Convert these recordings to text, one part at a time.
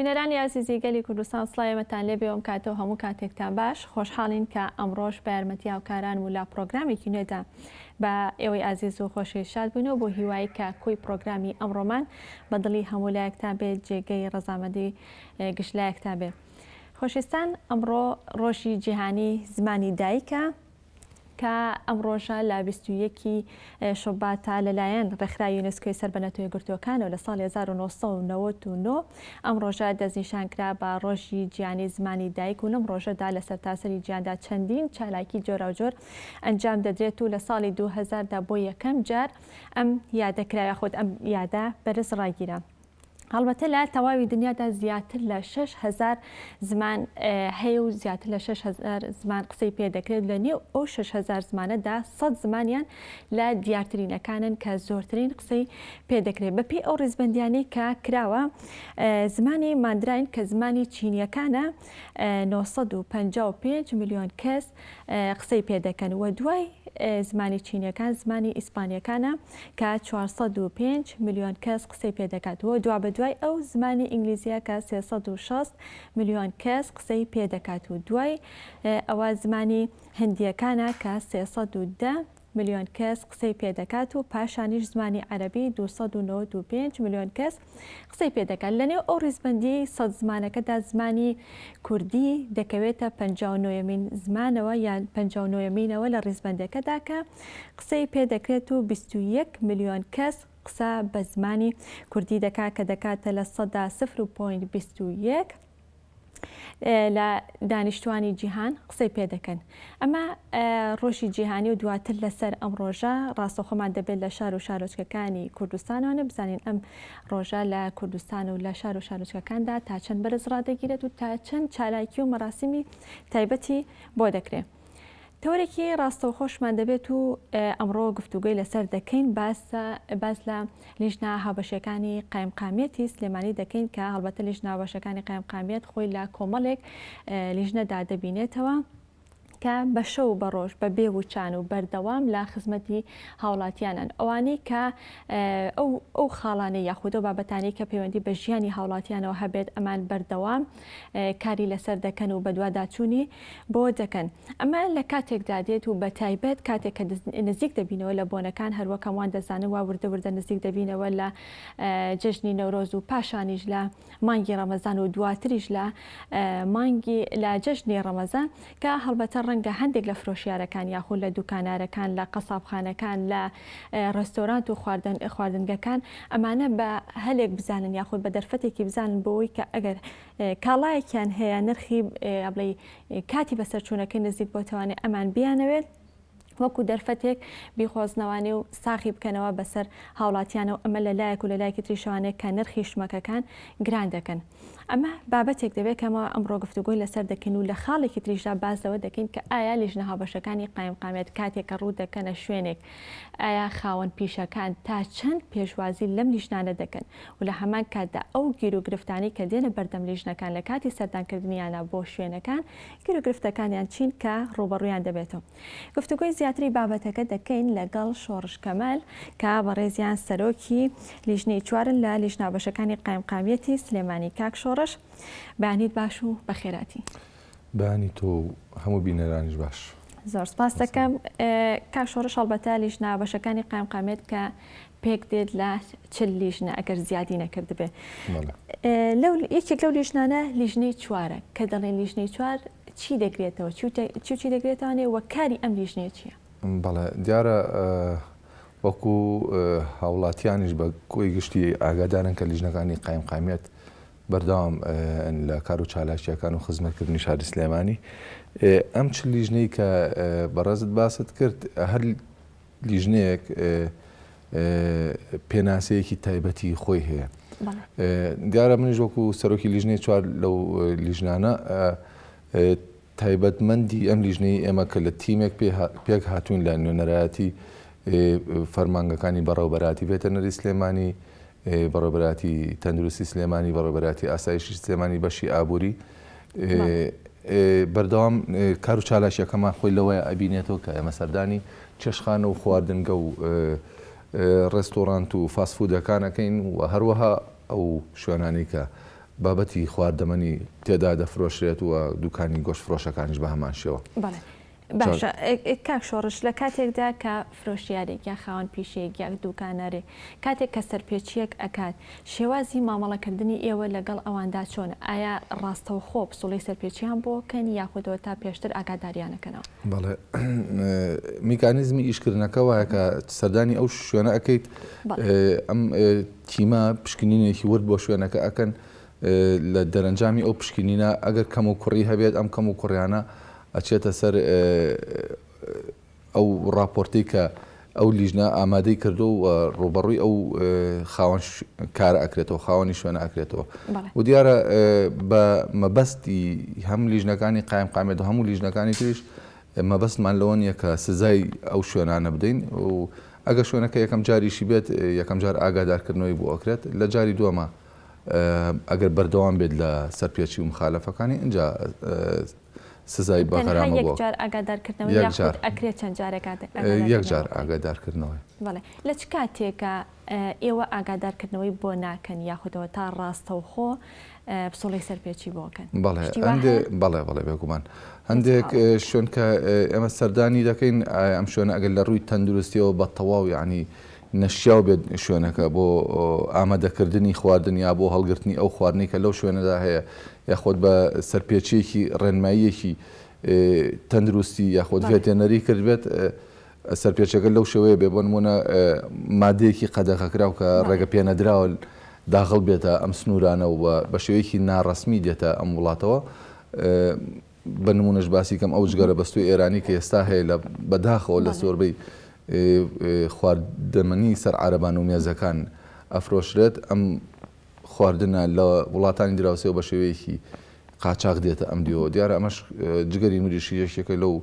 بینەرانی ئازیزی گەلی کوردستان سڵاوی ئێمەتان لێبێ ئەم کاتە و هەموو کاتێکتان باش خۆشحاڵین کە ئەمڕۆش بە یارمەتی هاوکارانم و لە پڕۆگرامێکی نوێدا بە ئێوەی ئازیز و خۆشەویست شاد بووینەوە بۆ هیوای کە کۆی پڕۆگرامی ئەمڕۆمان بە دڵی هەموو لایەکتان بێت جێگەی ڕەزامەندی گشت لایەکتان بێ خۆشەویستان ئەمڕۆ ڕۆژی جیهانی زمانی دایکە کە ئەم ڕۆژە لە 21 ی شوباتا لەلایەن ڕێکخراوی یونسکۆی سەر بە نەتەوە یەکگرتووەکانەوە لە ساڵی 1999 ئەم ڕۆژە دەستنیشان کرا بە ڕۆژی جیهانی زمانی دایک و لەم ڕۆژەدا لە سەرتاسەری جیهاندا چەندین چالاکی جۆراوجۆر ئەنجام دەدرێت و لە ساڵی 2000 دا بۆ یەکەم جار ئەم یادە کرا یاخود ئەم یادە بەرز ڕاگیرا. هەڵبەتە لە تەواوی دنیادا زیاتر لە 6000 زمان هەیە و زیاتر لە 6000 زمان قسەی پێ دەکرێت لە نێو ئەو 6000 زمانەدا 100 زمانیان لە دیارترینەکانن کە زۆرترین قسەی پێ دەکرێت بەپێی ئەو ڕیزبەندیانەی کە کراوە زمانی ماندراین کە زمانی چینیەکانە 955 میلیۆن کەس قسەی پێ دەکەن و دوای زمانی چینیەکان زمانی ئیسپانیەکانە کە 405 ملیۆن کەس قسەی پێ دەکات و دوابەدوای ئەو زمانی ئینگلیزیە کە 360 ملیۆن کەس قسەی پێ دەکات و دوای ئەوە زمانی هندیەکانە کە 310 ملیۆن کەس قسەی پێ دەکات و پاشانیش زمانی عەرەبی 295 ملیۆن کەس قسەی پێ دەکات. لەنێو ئەو ڕیزبەندییەی سەد زمانەکەدا زمانی کوردی دەکەوێتە پەنجاونۆیەمین زمانەوە یان پەنجاونۆیەمینەوە لە ڕیزبەندەکەدا کە قسەی پێ دەکرێت و 21 ملیۆن کەس قسە بە زمانی کوردی دەکات کە دەکاتە 0.21% لە دانیشتوانی جیهان قسەی پێ دەکەن. ئەمە ڕۆژی جیهانی و دواتر لەسەر ئەم ڕۆژە ڕاستەوخۆمان دەبێت لە شار و شارۆچکەکانی کوردستانەوە بزانین ئەم ڕۆژە لە کوردستان و لە شار و شارۆچکەکاندا تا چەند بەرز ڕادەگیرێت و تا چەند چالاکی و مەراسیمی تایبەتی بۆ دەکرێت. تەوەرێکی ڕاستەوخۆشمان دەبێت و ئەمڕۆ گفتوگۆی لەسەر دەکەین باس باس لە لیژنە هاوبەشەکانی قایمقامیەتی سلێمانی دەکەین کە هەڵبەتە لیژنە هاوبەشەکانی قایمقامیەت خۆی لە کۆمەڵێک لیژنەدا دەبینێتەوە کە بە شەو بە ڕۆژ بە بێ وچان و بەردەوام لە خزمەتی هاوڵاتیانن ئەوانەی کە ئەو ئەو خاڵانەی یاخود ئەو بابەتانەی کە پەیوەندی بە ژیانی هاوڵاتیانەوە هەبێت ئەمان بەردەوام کاری لەسەر دەکەن و بەدواداچوونی بۆ دەکەن. ئەمە لە کاتێکدا دێت و بە تایبەت کاتێک کە نزیک دەبینەوە لە بۆنەکان هەروەک هەمووان دەزانن وا وردە وردە نزیک دەبینەوە لە جەژنی نەورۆز و پاشانیش لە مانگی ڕەمەزان و دواتریش لە مانگی لە جەژنی ڕەمەزان کە هەڵبەتە ڕەنگە هەندێک لە فرۆشیارەکان یاخود لە دوکانارەکان لە قەسابخانەکان لە ڕێستۆرانت و خواردن خواردنگەکان ئەمانە بە هەلێک بزانن یاخود بە دەرفەتێکی بزانن بۆی کە ئەگەر کاڵایەکیان هەیە نرخی بڵێ کاتی بەسەرچوونەکەی نزیک بۆتەوانێ ئەمان بیانەوێت وەکو دەرفەتێک بیخۆزنەوانێ و ساغی بکەنەوە بەسەر هاوڵاتیانەوە ئەمە لە لایەک و لە لایەکی تریشەوانێ کە نرخی شمەکەکان گران دەکەن. ئەمە بابەتێک دەبێت کە ئەمە ئەمڕۆ گفتوگۆی لەسەر دەکەین و لە خاڵێکی تریشدا باس لەوە دەکەین کە ئایا لیژنە هاوبەشەکانی قایمقامیەت کاتێک کە ڕوو دەکەنە شوێنێک ئایا خاوەن پیشەکان تا چەند پێشوازی لەم لیژنانە دەکەن و لە هەمان کاتدا ئەو گیروگرفتانەی کە دێنە بەردەم لیژنەکان لە کاتی سەردانکردنیانە بۆ شوێنەکان گیروگرفتەکانیان چین کە ڕووبەڕوویان دەبێتەوە. گفتوگۆی زیاتری بابەتەکە دەکەین لەگەڵ شۆڕش کەمال کە بەڕێزیان سەرۆکی لیژنەی چوارن لە لیژنە هاوبەشەکانی قایمقامیەتی سلێمانی. کاک شۆڕش بەیانیت باش و بەخێراتی. بەیانی تۆ و هەموو بینەرانیش باش. زۆر سپاس دەکەم کاک شۆڕش هەڵبەتە لیژنە هاوبەشەکانی قایمقامیەت کە پێک دێت لە 40 لیژنە ئەگەر زیادی نەکردبێ لەو یەکێک لەو لیژنانە لیژنەی چوارە کە دەڵێن لیژنەی چوار چی دەگرێتەوە چی چی دەگرێتەوانێ وە کاری ئەم لیژنەیە چییە؟ بەڵێ دیارە وەکو هاوڵاتیانیش بە کۆی گشتی ئاگادارن کە لیژنەکانی قایمقامیەت بەردەوام لە کار و چالاکییەکان و خزمەتکردنی شاری سلێمانی ئەم چ لیژنەی کە بەڕێزت باست کرد هەر لیژنەیەک پێناسەیەکی تایبەتی خۆی هەیە. دیارە منیش وەکو سەرۆکی لیژنەی چوار لەو لیژنانە تایبەتمەندی ئەم لیژنەی ئێمە کە لە تیمێک پێک هاتوین لە نوێنەرایەتی فەرمانگەکانی بەڕێوبەراتی ڤێتەرنەری سلێمانی بەڕێوەبەرایەتی تەندروستی سلێمانی، بەڕێوەبەرایەتی ئاسایشی سلێمانی، بەشی ئابووری بەردەوام کار و چالاکیەکەمان خۆی لەوەیە ئەبینێتەوە کە ئێمە سەردانی چێشخانە و خواردنگە و ڕێستۆرانت و فاستفودەکان ئەکەین و هەروەها ئەو شوێنانەی کە. بابەتی خواردەمەنی تێدا دەفرۆشرێت و دوکانی گۆشت فرۆشەکانیش بە هەمان شێوە. بەڵێ باشە کاک شۆڕش لە کاتێکدا کە فرۆشیارێک یا خاوەن پیشەیەک یا دوکانارێک کاتێک کە سەرپێچیەک ئەکات شێوازی مامەڵەکردنی ئێوە لەگەڵ ئەواندا چۆنە ئایا ڕاستەوخۆ پسوڵەی سەرپێچیان بۆ کەن یاخود تا پێشتر ئاگاداریان ئەکەنەوە؟ بەڵێ میکانیزمی ئیشکردنەکە وایە کە سەردانی ئەو شوێنە ئەکەیت ئەم تیمە پشکنینێکی ورد بۆ شوێنەکە ئەکەن لە دەرەنجامی ئەو پشکنینە ئەگەر کەم و کوڕی هەبێت ئەم کەم و کوڕیانە ئەچێتە سەر ئەو ڕاپۆرتەی کە ئەو لیژنە ئامادەی کردو و ڕوبەڕووی ئەو خاوەن کارە ئەکرێتەوە خاوەنی شوێنە ئەکرێتەوە و دیارە بە مەبەستی هەم لیژنەکانی قایم قامێت و هەموو لیژنەکانی تریش مەبەستمان لەوە نییە کە سزای ئەو شوێنانە بدەین و ئەگەر شوێنەکە یەکەم جاریشی بێت یەکەم جار ئاگادارکردنەوەی بۆ ئەکرێت لە جاری دووەمە ئەگەر بەردەوام بێت لە سەرپێچی و مخالەفەکانی ئینجا سزای بە تەنها غەرامە یەک بۆ جار ئاگادارکردنەوەی یەک یاخود جار ئەکرێت چەند جارێک یەک جار ئاگادارکردنەوە بکرێت؟ ئاگادارکردنەوەی. بەڵێ لە چ کاتێکا ئێوە ئاگادارکردنەوەی بۆ ناکەن یاخود ئەوەتا ڕاستەوخۆ پسوڵەی سەرپێچی بۆ کەن؟ بەڵێ شتی وا هەندێ هەیە؟ بەڵێ بەڵێ بێگومان لە چ هەندێک حاڵەتێک؟ شوێن کە ئێمە سەردانی دەکەین ئایا ئەم شوێنە ئەگەر لە ڕووی تەندروستیەوە بە تەواو یەعنی نەشیاو بێت شوێنەکە بۆ ئامادەکردنی خواردن یا بۆ هەڵگرتنی ئەو خواردنەی کە لەو شوێنەدا هەیە یاخود بە سەرپێچیەکی ڕێنماییەکی تەندروستی یاخود ڤێتێنەری کردبێت سەرپێچەکە لەو شێوەیە بێ بۆ نمونە مادەیەکی قەدەغەکراو کە ڕێگە پێنەدراوە داخڵ بێتە ئەم سنوورانە و بە شێوەیەکی ناڕەسمی دێتە ئەم وڵاتەوە بە نمونەش باسی کەم ئەو جگەرە بەستوی ئێرانی کە ئێستا هەیە لە بەداخەوە لە زۆربەی خواردەمەنی سەر عەرەبان و مێزەکان ئەفرۆشرێت ئەم خواردنە لە وڵاتانی دراوسێوە بە شێوەیەکی قاچاخ دێتە ئەم دیوەوە دیارە ئەمەش جگەری مریشک یەکێکە لەو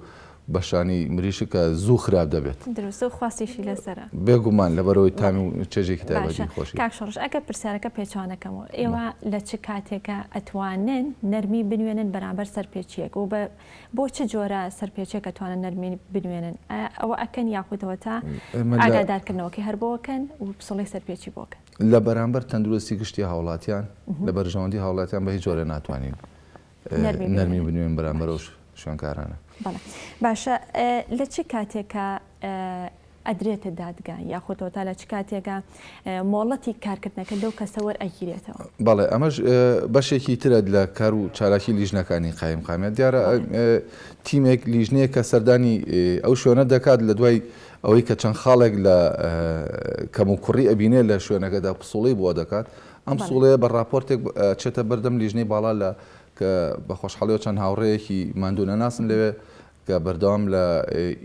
بەشانەی مریشک کە زوو خراپ دەبێت. دروستە و خواستیشی لەسەرە. بێگومان لەبەرئەوەی تامی و چێژێکی باشە تایبەتی خۆشی. کاک شۆڕش ئەگەر پرسیارەکە پێچەوانەکەمەوە ئێوە لە چ کاتێکا ئەتوانن نەرمی بنوێنن بەرامبەر سەرپێچیەک و بە بۆ چ جۆرە سەرپێچیەک ئەتوانن نەرمی بنوێنن ئایا ئەوە ئەکەن یاخود ئەوەتا ئێمە لە ئاگادارکردنەوەکەی هەر بۆ ئەکەن و پسوڵەی سەرپێچی بۆ ئەکەن؟ لە بەرامبەر تەندروستی گشتی هاوڵاتیان لە بەرژەوەندی هاوڵاتیان بە هیچ جۆرێ ناتوانین نەرمی بنوێن بەرامبەر ئەو شوێنکارانە. بەڵێ باشە لە چ کاتێکا ئەدرێتە دادگا یاخود تا لە چ کاتێکا مۆڵەتی کارکردنەکە لەو کەسە وەرئەگیرێتەوە؟ بەڵێ ئەمەش بەشێکی ترە لە کار و چالاکی لیژنەکانی قایمقامیەت دیارە تیمێک لیژنەیەک کە سەردانی ئەو شوێنە دەکات لە دوای ئەوەی کە چەند خاڵێک لە کەموکوڕی ئەبینێ لە شوێنەکەدا پسوڵەی بۆ دەکات، ئەم پسوڵەیە بە ڕاپۆرتێک ئەچێتە بەردەم لیژنەی باڵا لە کە بە خۆشحاڵیەوە چەند هاوڕێیەکی ماندوونەناسن لەوێ کە بەردەوام لە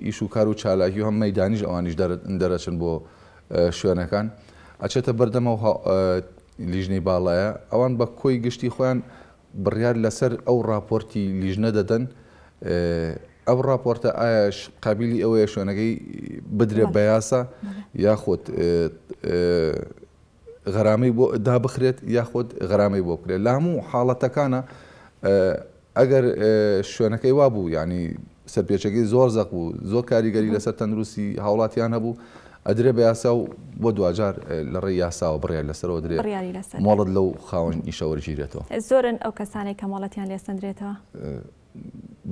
ئیش و کار و چالاکی و هەم مەیدانیش ئەوانیش دەرەچن بۆ شوێنەکان ئەچێتە بەردەم ئەو لیژنەی باڵایە ئەوان بە کۆی گشتی خۆیان بڕیار لەسەر ئەو ڕاپۆرتی لیژنە دەدەن، ئەو ڕاپۆرتە ئایا قابیلی ئەوەیە شوێنەکەی بدرێ بە یاسا یاخود غەرامەی بۆ دابخرێت یاخود غەرامەی بۆ بکرێت لە هەموو حاڵەتەکانە ئەگەر شوێنەکەی وابوو یانی سەرپێچەکەی زۆر زەق بوو زۆر کاریگەری لەسەر تەندروستی هاوڵاتیان هەبوو ئەدرێ بە یاسا و بۆ دواجار لە ڕێی یاساوە بڕیار لەسەرەوە درێ بڕیاری لەسەر مۆڵەت لەو خاوەن ئیشە وەرگیرێتەوە. زۆرن ئەو کەسانەی کە مۆڵەتیان لێ سەندرێتەوە؟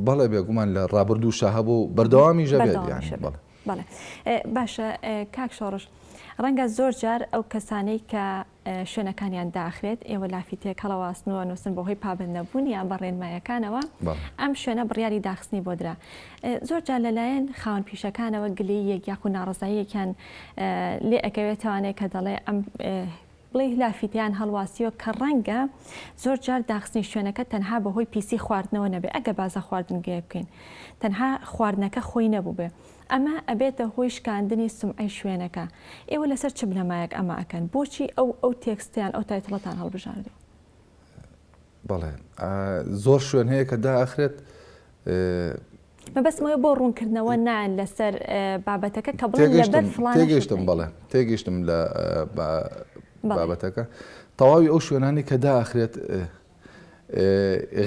بەڵێ بێگومان لە ڕابردووشا هەبوو و بەردەوامیش ئەبێت یانی بەردەوامیش ئەبێت. بەڵێ. بەڵێ باشە کاک شۆڕش ڕەنگە زۆر جار ئەو کەسانەی کە شوێنەکانیان داخرێت، ئێوە لافیتەیەک هەڵەواسن و ئەنووسن بەهۆی پابەندنەبوونیان بە ڕێنمایەکانەوە ئەم شوێنە بڕیاری داخستنی بۆ درا. زۆر جار لەلایەن خاوەن پیشەکانەوە گلەییەک یاخود ناڕەزاییەکیان لێ ئەکەوێتەوانێ کە دەڵێ ئەم بڵێ لافیتەیان هەڵواسیوە کە ڕەنگە زۆر جار داخستنی شوێنەکە تەنها بەهۆی پیسی خواردنەوە نەبێ ئەگەر باسە خواردنگەیەک بکەین تەنها خواردنەکە خۆی نەبووبێ ئەمە ئەبێتە هۆی شکاندنی سومعەی شوێنەکە. ئێوە لەسەر چ بنەمایەک ئەمە ئەکەن؟ بۆچی ئەو ئەو تێکستەیان ئەو title ەتان هەڵبژاردووە؟ بەڵێ زۆر شوێن هەیە کە دائەخرێت. مەبەستم ئەوەیە بۆ ڕوونکردنەوە نا لەسەر بابەتەکە کە بڵێن لەبەر فڵانە شت تێگەیشتم بەڵێ تێگەیشتم لە بابەتەکە. تەواوی ئەو شوێنانەی کە دائەخرێت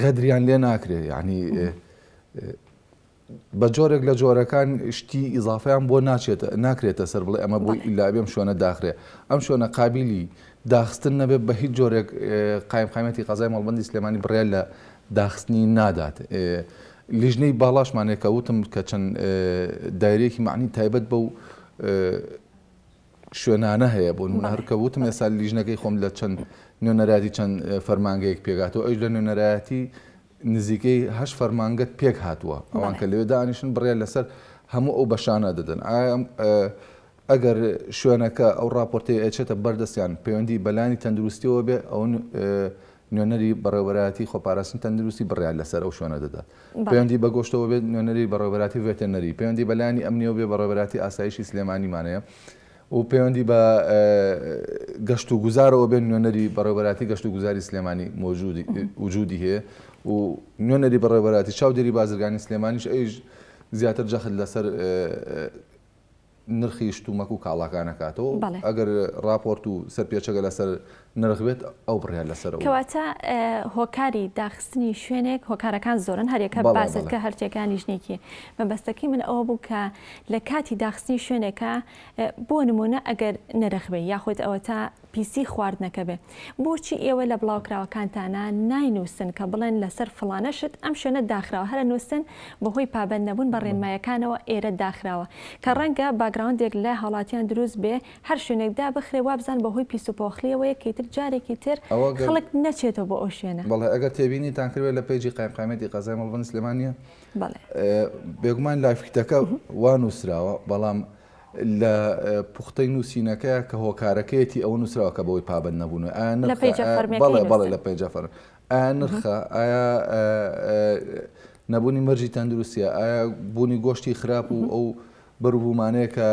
غەدریان لێ ناکرێ یانی. بە جۆرێک لە جۆرەکان شتی ئیزافەیان بۆ ناچێت ناکرێتە سەر بڵێ ئەمە بۆی ئیلا ئەبێ ئەم شوێنە داخرێ ئەم شوێنە قابیلی داخستن نەبێ بە هیچ جۆرێک قایمقامیەتی قەزای مەڵبەندی سلێمانی بڕیار لە داخستنی نادات لیژنەی باڵاشمان هەیە کە وتم کە چەند دایرەیەکی مەعنی تایبەت بەو شوێنانە هەیە بۆ نمونە هەر کە وتم ئێستا لیژنەکەی خۆم لە چەند نوێنەرایەتی چەند فەرمانگەیەک پێکهاتووە ئەویش لە نوێنەرایەتی نزیکەی هەشت فەرمانگەت پێک هاتووە ئەوان کە لەوێ دانیشن بڕیار لەسەر هەموو ئەو بەشانە دەدەن ئەگەر شوێنەکە ئەو راپۆرتەی ئەچێتە بەردەستیان پەیوەندی بەلانی تەندروستیەوە بێ ئەو نوێنەری بەڕێوەبەرایەتی خۆپاراستن تەندروستی بڕیار لەسەر ئەو شوێنە دەدات پەیوەندی بە گۆشتەوە بێت نوێنەری بەڕێوەبەرایەتی ڤێتێرنەری پەیوەندی بە لایەنی ئەمنیەوە بێ بەڕێوەبەرایەتی ئاسایشی سلێمانیمان هەیە و پەیوەندی بە گەشت و گوزارەوە بێن نوێنەری بەڕێوەبەرایەتی گەشت و گوزاری سلێمانی موجودی وجودی هەیە و نوێنەری بەڕێوەبەرایەتی چاودێری بازرگانی سلێمانیش ئەویش زیاتر جەخت لەسەر نرخی شتومەک و کاڵاکان ئەکاتەوە بەڵێ. ئەگەر ڕاپۆرت و سەرپێچەکە لەسەر نرخ بێت ئەو بڕیار لەسەر ئەو. کەواتە هۆکاری داخستنی شوێنێک هۆکارەکان زۆرن هەریەکە بەڵێ باست بەڵێ. کە هەرچیەکان لیژنەیەکی مەبەستەکەی من ئەوە بوو کە لە کاتی داخستنی شوێنێکا بۆ نمونە ئەگەر نرخ بێ یاخود ئەوەتا پیسی خواردنەکە بێ بۆچی ئێوە لە بڵاوکراوەکانتانا ناینوسن کە بڵێن لەسەر فڵانە شت ئەم شوێنە داخراوە هەر ئەنوسن بەهۆی پابەند نەبوون بە ڕێنمایەکانەوە ئێرە داخراوە کە ڕەنگە background ێک لای هاوڵاتیان دروست بێ هەر شوێنێک دابخرێ وابزان بەهۆی پیس و پۆخڵیەوەیە کە ئیتر جارێکی تر ئەوە گەر خەڵک نەچێتەوە بۆ ئەو شوێنە. بەڵێ ئەگەر تێبینیتان کردبێت لە page ی قایمقامیەتی قەزای مەڵبەندی سلێمانیە بەڵێ. بێگومان لافیتەکە وا نووسراوە بەڵام لە پوختەی نووسینەکەیا کە هۆکارەکەیەتی ئەوە نووسراوە کە بەوەی پابەند نەبوون و ئایا لە نرخە page ە ئایا فەرمیەکەی بەڵێ بەڵێ نووسن. لە page ە فەرمی ئایا نرخە ئایا نەبوونی مەرجی تەندروستیە ئایا بوونی گۆشتی خراپ و ئەو بەروبوومانەیە کە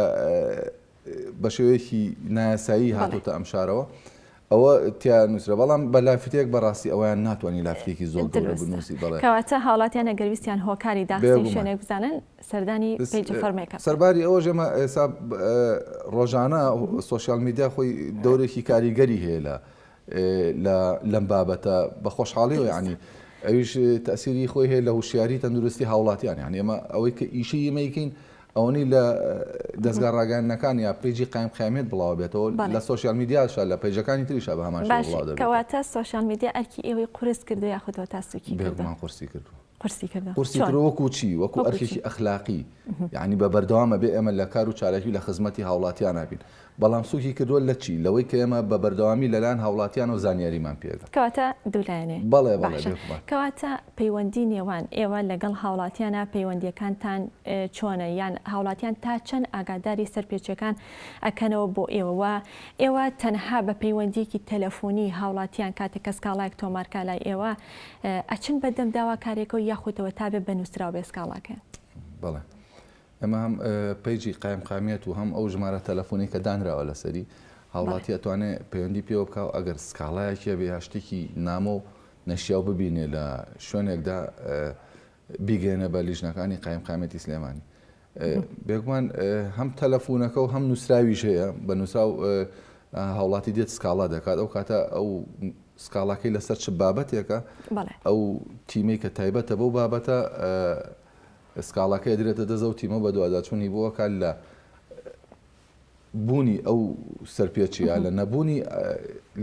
بە شێوەیەکی نایاسایی هاتۆتە ئەم شارەوە ئەوە تیا نووسرا بەڵام بە لافیتەیەک بەڕاستی ئەویان ناتوانانی لافیتێکی زۆر گەورە بنووسی بەڵێ کەواتە هاوڵاتیان ئەگەر ویستیان هۆکاری داخستنی شوێنێک بزانن سەردانی page ە فەرمیەکە بکەن. سەرباری ئەوەش ئێمە ئێستا ڕۆژانە social media خۆی دەورێکی کاریگەری هەیە لە لە لەم بابەتە بە خۆشحاڵیەوە یانی ئەویش تەسیری خۆی هەیە لە هوشیاری تەندروستی هاوڵاتیان یانی ئێمە ئەوەی کە ئیشی ئێمەیکەین ئەوەنی لە دەزگا ڕاگەیاندنەکان یا page ی قایم قیامێت بڵاو بێتەوە لە social media شا لە page ەکانی تریشا بە هەمان شێوە بڵاو دەبێتەوە. کەواتە social media ئەرکی ئێوەی قورس کردووە یاخود وەتا سوکی کردووە؟ بێگومان قورسی کردووە. قورسی کردووە. قورسی کردووە وەکو چی؟ وەکو ئەرکێکی ئەخلاقی یانی بە بەردەوام ئەبێ ئێمە لە کار و چالاکی و لە خزمەتی هاوڵاتیانا بین. بەڵام سوکی کردووە لە چی؟ لەوەی کە ئێمە بە بەردەوامی لەلایەن هاوڵاتیانەوە زانیاریمان پێگا. کەواتە دوولایەنەیە. بەڵێ بەڵێ باشە. بێگومان. کەواتە پەیوەندی نێوان ئێوە لەگەڵ هاوڵاتیانا پەیوەندیەکانتان چۆنە یان هاوڵاتیان تا چەند ئاگاداری سەرپێچیەکان ئەکەنەوە بۆ ئێوە وە ئێوە تەنها بە پەیوەندیەکی تەلەفۆنی هاوڵاتیان کاتێک کە سکاڵایەک تۆمارکا لای ئێوە ئەچن بە دەم داواکارێکەوە یاخود ئەوە تا بێ بە نوسراو بێ سکاڵاکەیان؟ بەڵێ ئێمە هەم page ی قایمقامیەت و هەم ئەو ژمارە تەلەفۆنی کە دانراوە لەسەری هاوڵاتی ئەتوانێ پەیوەندی پێوە بکا و ئەگەر سکاڵایەکی هەبێ یا شتێکی نامۆ و نەشیاو ببینێ لە شوێنێکدا بیگەێنە بە لیژنەکانی قایمقامیەتی سلێمانی بێگومان هەم تەلەفونەکە و هەم نووسراویش هەیە بە نووسراو هاوڵاتی دێت سکاڵا دەکات ئەو کاتە ئەو سکاڵاکەی لەسەر چ بابەتێکە ئەو تیمەی کە تایبەتە بەو بابەتە سکاڵاکەی ئەدرێتە دەست ئەو تیمە و بەدواداچوونی بۆ ئەکات لە بوونی ئەو سەرپێچیە لە نەبوونی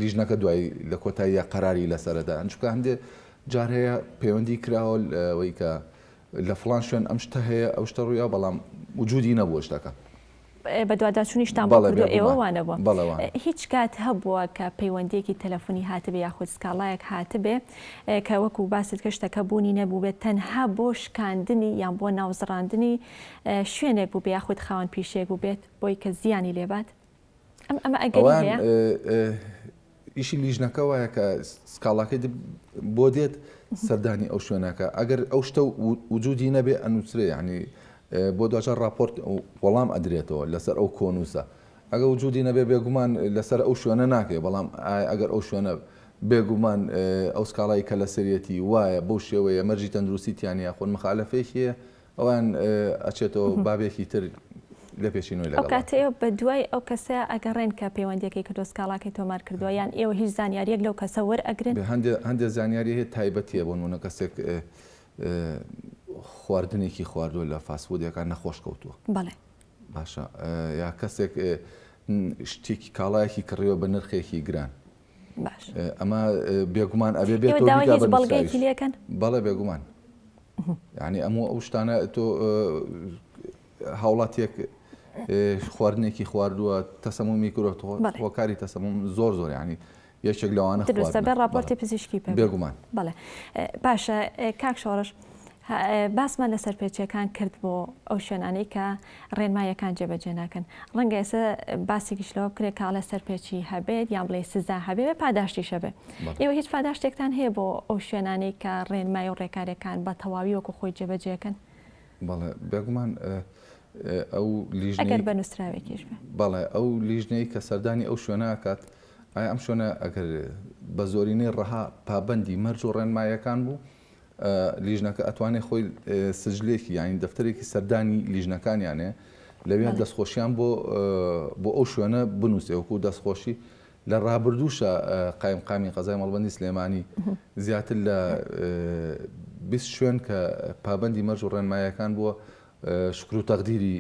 لیژنەکە دوای لە کۆتاییە قەراری لەسەرەدا چونکە هەندێ جار هەیە پەیوەندی کراوە لەوەی کە لە فڵان شوێن ئەم شتە هەیە ئەو شتە ڕوویا بەڵام وجودی نەبووە شتەکە. بەدواداچوونیشتان بۆ کردووە ئێوە وانەبووە؟ هیچ کات هەبووە کە پەیوەندییەکی تەلەفۆنی هاتبێ یاخود سکاڵایەک هاتبێ کە وەکو باست کرد شتەکە بوونی نەبووبێت تەنها بۆ شکاندنی یان بۆ ناوزڕاندنی شوێنێک بووبێ یاخود خاوەن پیشەیەک بووبێت بۆی کە زیانی لێبات؟ ئەم ئەمە ئەگەری هەیە؟ ئیشی لیژنەکە وایە کە سکاڵاکەی بۆ دێت سەردانی ئەو شوێنەکە ئەگەر ئەو شتە وجودی نەبێ ئەنووسرێ یعنی بۆ دواجار راپۆرت وەڵام ئەدرێتەوە لەسەر ئەو کۆنووسە ئەگە وجودی نەبێ بێگومان لەسەر ئەو شوێنە ناکەێ بەڵام ئەگەر ئەو شوێنە بێگومان ئەو سکاڵای کە لەسەرەتی وایە بەو شێوەیە مەرجی تەندروستی تیانە خۆن مخالفێکی هەیە ئەوان ئەچێتەوە بابێکی تر لێپێچینەوەی ئەو لەگەڵ کاتە ئێوە بە دوای ئەو کەسە ئەگەڕێن کە پەیوەندیەکەی کردووە سکاڵاکەی تۆمار کردووە یان ئێوە هیچ زانیاریەک لەو کەسە وەرئەگرن؟ هەندێ هەندێ زانیاری هەیە تایبەتیە بۆ نمونە کەسێک خواردنێکی خواردووە لە fast food ێکان نەخۆش کەوتووە. بەڵێ. باشە یا کەسێک شتێکی کاڵایەکی کڕیوە بە نرخێکی گران. باش. ئەمە بێگومان ئەبێ بێت ئێوە داوای هیچ بەڵگەیەکی لێکەن؟ بەڵێ بێگومان. یعنی ئەمە ئەو شتانە تۆ هاوڵاتیەک خواردنێکی خواردووە تەسەمومی کردووە هۆکاری تەسەموم زۆر زۆر یعنی یەکێک لەوانە دروستە بێ ڕاپۆرتی پزیشکی پێ بێگومان بەڵێ باشە کاک شۆڕش باسمان لە سەرپێچیەکان کرد بۆ ئەو شوێنانەی کە ڕێنمایەکان جێبەجێ ناکەن ڕەنگە ئێستا باسێکیش لەوە بکرێت کاڵە سەرپێچی هەبێت یان بڵێ سزا هەبێ پاداشتیش هەبێ ئێوە هیچ پاداشتێکتان هەیە بۆ ئەو شوێنانەی کە ڕێنمای و ڕێکارەکان بە تەواوی وەکو خۆی جێبەجێکەن؟ بەڵێ بێگومان ئەو لیژنەی ئەگەر بە نووسراوێکیش بێ. بەڵێ ئەو لیژنەی کە سەردانی ئەو شوێنە ئەکات ئایا ئەم شوێنە ئەگەر بە زۆرینەی ڕەها پابەندی مەرج و ڕێنماییەکان بوو لیژنەکە ئەتوانێت خۆی سجلێکی یانی دەفتەرێکی سەردانی لیژنەکانیانێ لەوێ دەستخۆشیان بۆ بۆ ئەو شوێنە بنووسێ وەکو دەستخۆشی لە ڕابردووشا قایمقامی قەزای مەڵبەندی سلێمانی زیاتر لە 20 شوێن کە پابەندی مەرج و ڕێنماییەکان بووە شکر و تەقدیری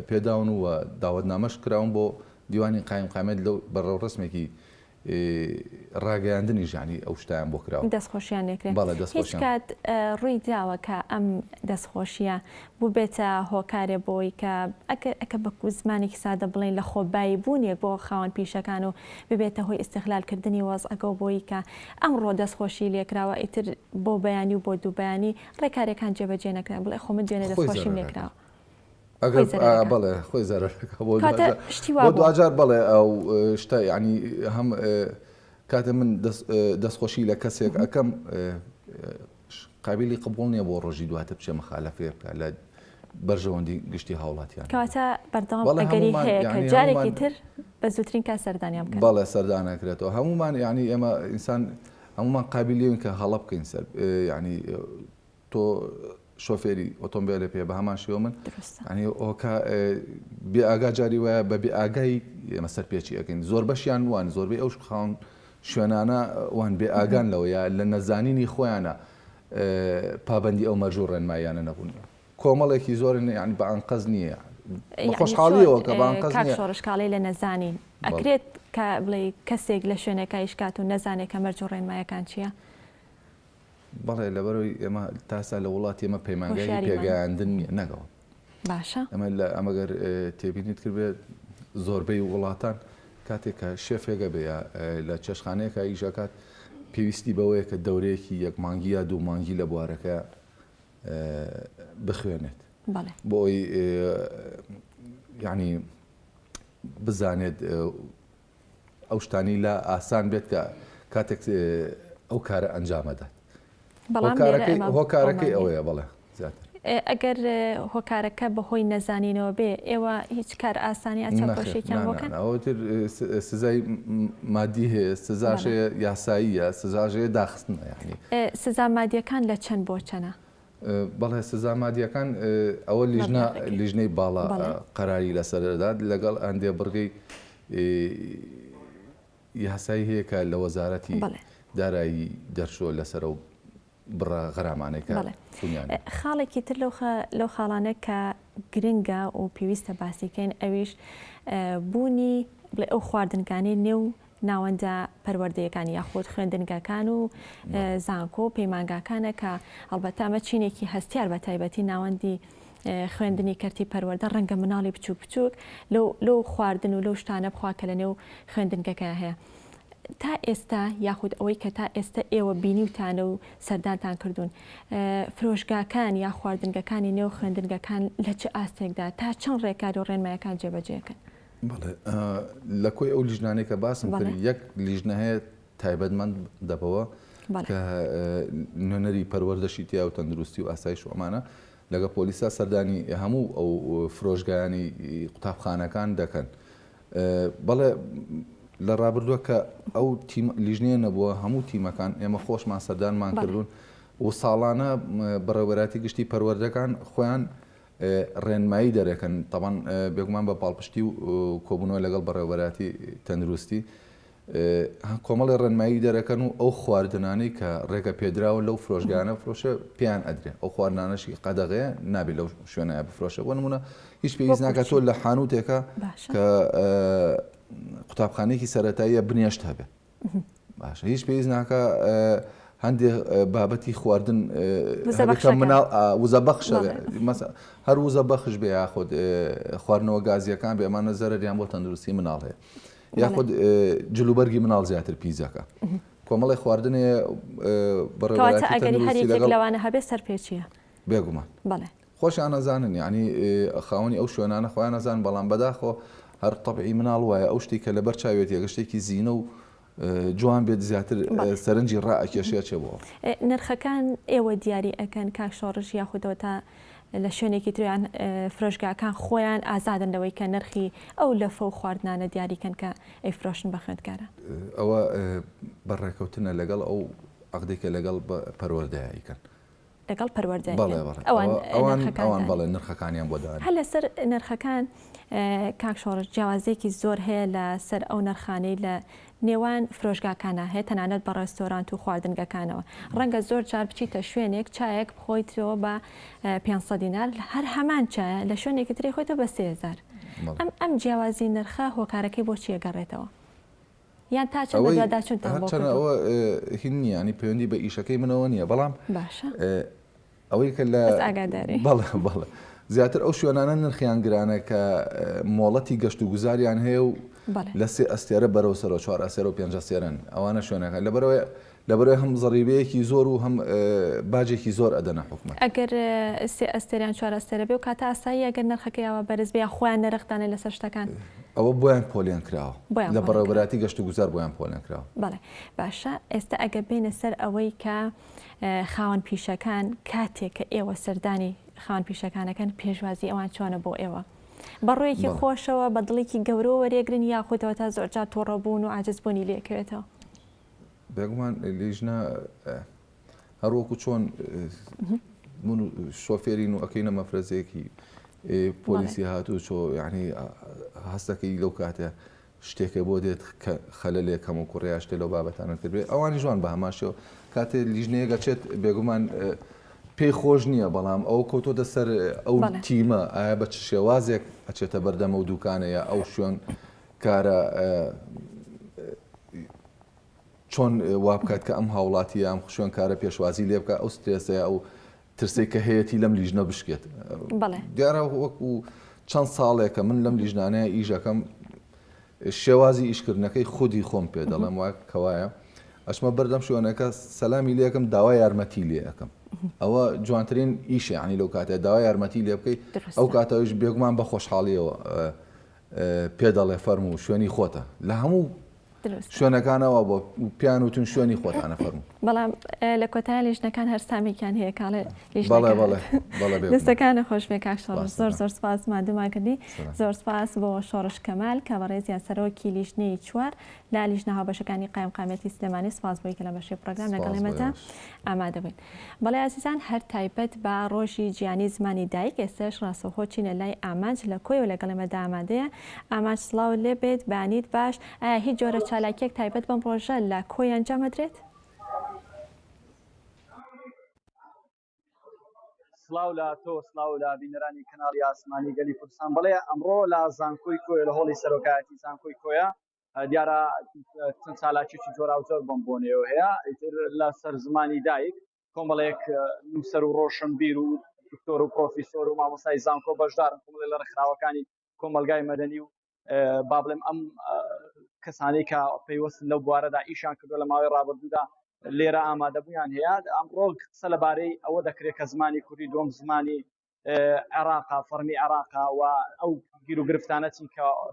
پێداون و داوەتنامەش کراون بۆ دیوانی قایمقامیەت لەو بە ڕێوڕەسمێکی ڕاگەیاندنیش یانی ئەو شتایان بۆ کراوە. دەستخۆشیان لێکرێ. بەڵێ دەستخۆشیان. هیچ کات ڕووی داوە کە ئەم دەستخۆشییە بووبێتە هۆکارێ بۆی کە ئەگەر ئەکە بە زمانێکی سادە بڵێین لە خۆبایی بوونێک بۆ خاوەن پیشەکان و ببێتە هۆی ئیستغلال کردنی وەزعەکە و بۆی کە ئەمڕۆ دەستخۆشی لێکراوە ئیتر بۆ بەیانی و بۆ دووبەیانی ڕێکارەکان جێبەجێ نەکران بڵێ خۆ من دوێنێ خۆی دەستخۆشیم زەرەر ئەکا. لێکراوە. ئەگەر خۆی زەرەر ئەکا. بەڵێ خۆی زەرەر ئەکا بۆ کەواتە دواجار شتی وا بۆ بووە. دواجار بەڵێ ئەو شتە یانی هەم کاتێ من دەستخۆشی لە کەسێک ئەکەم قابیلی قبوڵ نییە بۆ ڕۆژی دواتر بچێ مخالەفەیە بکات لە بەرژەوەندی گشتی هاوڵاتیان. کەواتە بەردەوام ئەگەری هەیە کە جارێکی تر بە زووترین کات سەردانیان بکەن. بەڵێ سەردان ئەکرێتەوە هەموومان یانی ئێمە ئینسان هەموومان قابیلین کە هەڵە بکەین سەر یانی تۆ شۆفێری ئۆتۆمبێلێ پێ بە هەمان شێوە من ینی ئۆکا بێ ئاگا جاری وایە بە بێ ئاگای ئێمە سەرپێچی ئەەکەین زۆر بەشیان وان زۆربەی ئەو خاون شوێنانە وان بێ ئاگان لەوە یا لە نەزانینی خۆیانە پابندی ئەو مەرج و ڕێنماییانە نەبوون کۆمەڵێکی زۆرن یعنی بە ئەنقەز نییە خۆشحاڵیەوە کە بە ئەنقەز کاک شۆڕش کاڵی لە نەزانین ئەکرێت کە بڵێ کەسێک لە شوێنێکا ئیش کات و نەزانێت کە مەرج و ڕێنمایەکان چییە؟ بەڵێ لەبەرەوەی ئێمە تاسا لە وڵاتی ئێمە پەیمانگای پێگەیاندن نییە نەگەوە باشە ئەمە لە ئەمەگەر تێبینیت کردبێت زۆربەی وڵاتان کاتێک کە شێفێگە بێ یا لە چێشخانەیەکە ئیشەکات پێویستی بەوەیە کە دەورەیەکی یەک مانگی یا دوو مانگی لە بوارەکە بخوێنێت بۆ ئەوی یعنی بزانێت ئەو شتانەی لا ئاسان بێت کە کاتێک ئەو کارە ئەنجامەدات. بەڵام لێرە ئێمە هۆکارەکەی ئەوەیە بەڵێ زیاتر. ئەگەر هۆکارەکە بەهۆی نەزانینەوە بێ ئێوە هیچ کار ئاسانی یا چاوپۆشیێکیان بۆ کەن؟ ئەوە تر سزای مادی هەیە سزاش هەیە یاساییە سزاش هەیە داخستنە یعنی. سزا مادیەکان لە چەند بۆ چەنە؟ بەڵێ سزا مادیەکان ئەوە لیژنە لیژنەی باڵا قەراری لەسەر دەدات لەگەڵ ئەندێ بڕگەی یاسایی هەیە کە لە وەزارەتی دارایی دەرچووە لەسەر ئەو بڕە غەرامانەی کە بوونیانە. خاڵێکی تر لەو خاڵانە کە گرنگە و پێویستە باسی کەین ئەویش بوونی بڵێ ئەو خواردنگانەی نێو ناوەندە پەروەردەیەکان یاخود خوێندنگەکان و زانکۆ و پەیمانگاکانە کە ئەڵبەتە ئەمە چینێکی هەستیار بە تایبەتی ناوەندی خوێندنی کەرتی پەروەردە ڕەنگە مناڵی بچووک بچووک لەو لەو خواردن و لەو شتانە بخوا کە لە نێو خوێندنگەکە هەیە تا ئێستا یاخود ئەوەی کە تا ئێستا ئێوە بینیوتانە و سەردانتان کردوون فرۆشگاکان یا خواردنگەکانی نێو خوێندنگەکان لە چ ئاستێکدا تا چەند ڕێکار و ڕێنمایەکان جێبەجێکەن؟ بەڵێ لە کۆی ئەو لیژنانەی کە باسم کرد یەک لیژنە هەیە تایبەتمەند دەبەوە کە نوێنەری پەروەردەشی تیا و تەندروستی و ئاسایش و ئەمانە لەگە پۆلیسا سەردانی هەموو ئەو فرۆشگایانی قوتابخانەکان دەکەن بەڵێ لە ڕابردووە کە ئەو تیم لیژنەیە نەبووە هەموو تیمەکان ئێمە خۆشمان سەردانمان کردوون و ساڵانە بەڕێوەبەراتی گشتی پەروەردەکان خۆیان ڕێنمایی دەرەکەن تەبان بێگومان بە پاڵپشتی و کۆبوونەوە لەگەڵ بەڕێوەبەراتی تەندروستی. کۆمەڵی ڕێنمایی دەرەکەن و ئەو خواردنانەی کە ڕێگە پێدراوە لەو فرۆشگانە فرۆشە پێیان ئەدرێ ئەو خواردنانەشی قەدەغەیە نابێت لەو شوێنایە بفرۆشە بۆ نمونە هیچ پێویست ناکات تۆ لە حانوتێکە کە قوتابخانەیەکی سەتاییە بنێشت هەبێ باشە هیچ پێویست ناکە هەندێک بابەتی خواردن مناڵ وزە بەخشە هەر وزە بەخش بێ یاخود خواردنەوە گازیەکان بێ ئەمانە زەرەریان بۆ تەندروستی مناڵ هەیە یاخود جلوبەرگی مناڵ زیاتر پیزەکە کۆمەڵی خواردنێ بەڕێوەتە ئەگەری هەر یەکێک لەوانە هەبێ سەرپێچیە بێگومان بەڵێ خۆشیان ئەزانن یانی خاوەنی ئەو شوێنانە خۆیان ئەزان بەڵام بەداخەوە هەر تەبعی مناڵ وایە ئەو شتێک کە لەبەر چاوێتی ئەگەر شتێکی زینە و جوان بێت زیاتر سەرنجی ڕائەکێشێ چێ بۆ نرخەکان ئێوە دیاری ئەکەن کاک شۆڕش یاخودەوە تا لە شوێنێکی تریان فرۆشگاکان خۆیان ئازادن لەوەی کە نرخی ئەو لەفە و خواردنانە دیاریکەن کە ئەیفرۆشن بە خوێندکاران؟ ئەوە بە ڕێکەوتنە لەگەڵ ئەو عەقدێکە لەگەڵ پەروەردەیە ئەیکەن. لەگەڵ پەروەردە ئەوان ئەوان ئەوان بەڵێ نرخەکانیان بۆ دان. هەر لەسەر نرخەکان کاک شۆڕش جیاوازیەکی زۆر هەیە لە سەر ئەو نرخانەی لە نێوان فرۆشگاکانە هەیە تەنانەت بە ڕێستۆرانت و خواردنگەکانەوە ڕەنگە زۆر جار بچیتە شوێنێک چایەک بخۆیتەوە بە 500 دینار هەر هەمان چایە لە شوێنێکی تری خۆیتەوە بە 3000 ئەم ئەم جیاوازی نرخە هۆکارەکەی بۆ چیە گەڕێتەوە؟ یان تا چەند بەدواداچوونتان بۆ کردووە؟ ئەوە هین نییە ینی پەیوەندی بە ئیشەکەی منەوە نییە بەڵام باشە ئەوەی کە لە ئاگاداری بەڵێ بەڵێ زیاتر ئەو شوێنانە نرخیان گرانە کە مۆڵەتی گەشت و گوزاریان هەیە و لە سێ ئەستێرە بەرەو سەرەوە چوار ئەستێرە و پێنج ئەستێرەن ئەوانە شوێنەکان لەبەرەوەی لەبەرئەوەی هەم زەڕیبەیەکی زۆر و هەم باجێکی زۆر ئەدەنە حکومەت. ئەگەر سێ ئەستێرە یان چوار ئەستێرە بێ و کاتە ئاساییە ئەگەر نرخەکەی ئاوا بەرز بێ یان خۆیان نرخ دانێن لەسەر شتەکان؟ ئەوە بۆیان پۆلێن کراوە. بۆیان لە پۆلێن کراوە. بەڕێوەبەرایەتی گەشت و گوزار بۆیان پۆلێن کراوە. بەڵێ باشە ئێستا ئەگەر بێینە سەر ئەوەی کە خاوەن پیشەکان کاتێک کە ئێوە سەردانی خاوەن پیشەکانەکەن پێشوازی ئەوان چۆنە بۆ ئێوە؟ بە ڕوویەکی خۆشەوە بە دڵێکی گەورەوە وەریەگرن یاخود ئەوەتا زۆرجار توڕەبوون و عاجزبوونی لێکەوێتەوە؟ بێگومان لیژنە هەر وەکو چۆن من شۆفێرین و ئەکەینە مەفرەزێکی پۆلیسی هاتوو چۆ یعنی هەستەکەی لەو کاتە شتێکە بۆ دێت کە خەلەلێ کەم و کوڕیا شتێ لەو بابەتانە کرد بێ ئەوانی جوان بە هەمان شێوە کاتێ لیژنەیەک ئەچێت بێگومان پێی خۆش نییە بەڵام ئەو کەوتۆتە سەر ئەو تیمە ئایا بە چ شێوازێک ئەچێتە بەردەمە و دوکانەیە ئەو شوێن کارە چۆن وا بکات کە ئەم هاوڵاتیە ئەم شوێنکارە پێشوازی لێ بکات ئەو سترێسەیە ئەو ترسێک کە هەیەی لەم لیژنە بشکێت دیارە وەکو چەند ساڵێکە من لەم لیژنانەیە ئیشەکەم شێوازی ئیشکردنەکەی خودی خۆم پێ دەڵێم وە کەوایە ئەچمە بەردەم شوێنەکە سەلامی لەکەم داوا یارمەتی لێ ئەەکەم ئەوە جوانترین ئیشە ینی لەو کاتێ داوا یارمەتی لێ بکەیت ئەو کاتەوەش بێگومان بە خۆشحاڵیەوە پێ دەڵێ فەرموو شوێنی خۆتە لە هەموو شوێنەکانەوە بۆ پیان وتون شوێنی خۆتانە فەرموو. بەڵام لە کۆتای لیژنەکان هەر سامێکیان هەیە کاڵێ بەڵێ بەڵێ بەڵێ دەستەکانە خۆش بێ کاک شۆڕش زۆر زۆر سپاس مادومان کردی زۆر سپاس بۆ شۆڕش کەمال کە بەڕێزیان سەرۆکی لیژنەی چوار لە لیژنە هاوبەشەکانی قایمقامیەتی سلێمانی سپاس بۆی کە لە بەشی پرۆگرام لەگەڵ ئێمەدا ئامادە بووین. بەڵێ ئازیزان هەر تایبەت بە ڕۆژی جیهانی زمانی دایک ئێستاش ڕاستەوخۆ چینە لای ئامانج لە کۆیەوە لەگەڵ ئێمەدا ئامادەیە ئامانج سڵاوت لێ بێت بەیانیت باش ئایا هیچ جۆرە چالاکیەک تایبەت بەم ڕۆژە لە کۆیە ئەنجام ئەدرێت؟ سڵاو لە تۆ سڵاو لە بینەرانی کەناڵی ئاسمانی گەلی کوردستان بەڵێ ئەمڕۆ لە زانکۆی کۆیە لە هۆڵی سەرۆکایەتی زانکۆی کۆیە دیارە چەند چالاکیی جۆراوجۆر بەم بۆنەیەوە هەیە ئیتر لەسەر زمانی دایک کۆمەڵێک نووسەر و ڕۆشنبیر و دکتۆر و پرۆفیسۆر و مامۆستای زانکۆ بەشدارن کۆمەڵێک لە ڕێکخراوەکانی کۆمەلگای مەدەنی و با بڵێم ئەم کەسانی کە پەیوەستن لەو بوارەدا ئیشان کردو لە ماوەی ڕابردوودا لێرە ئامادەبوویان هەیە ئەمڕۆ قسە لەبارەی ئەوە دەکرێت کە زمانی کوردی دووەم زمانی عێراقا فەرمی عێراقا و ئەو گیر و گرفتانە چین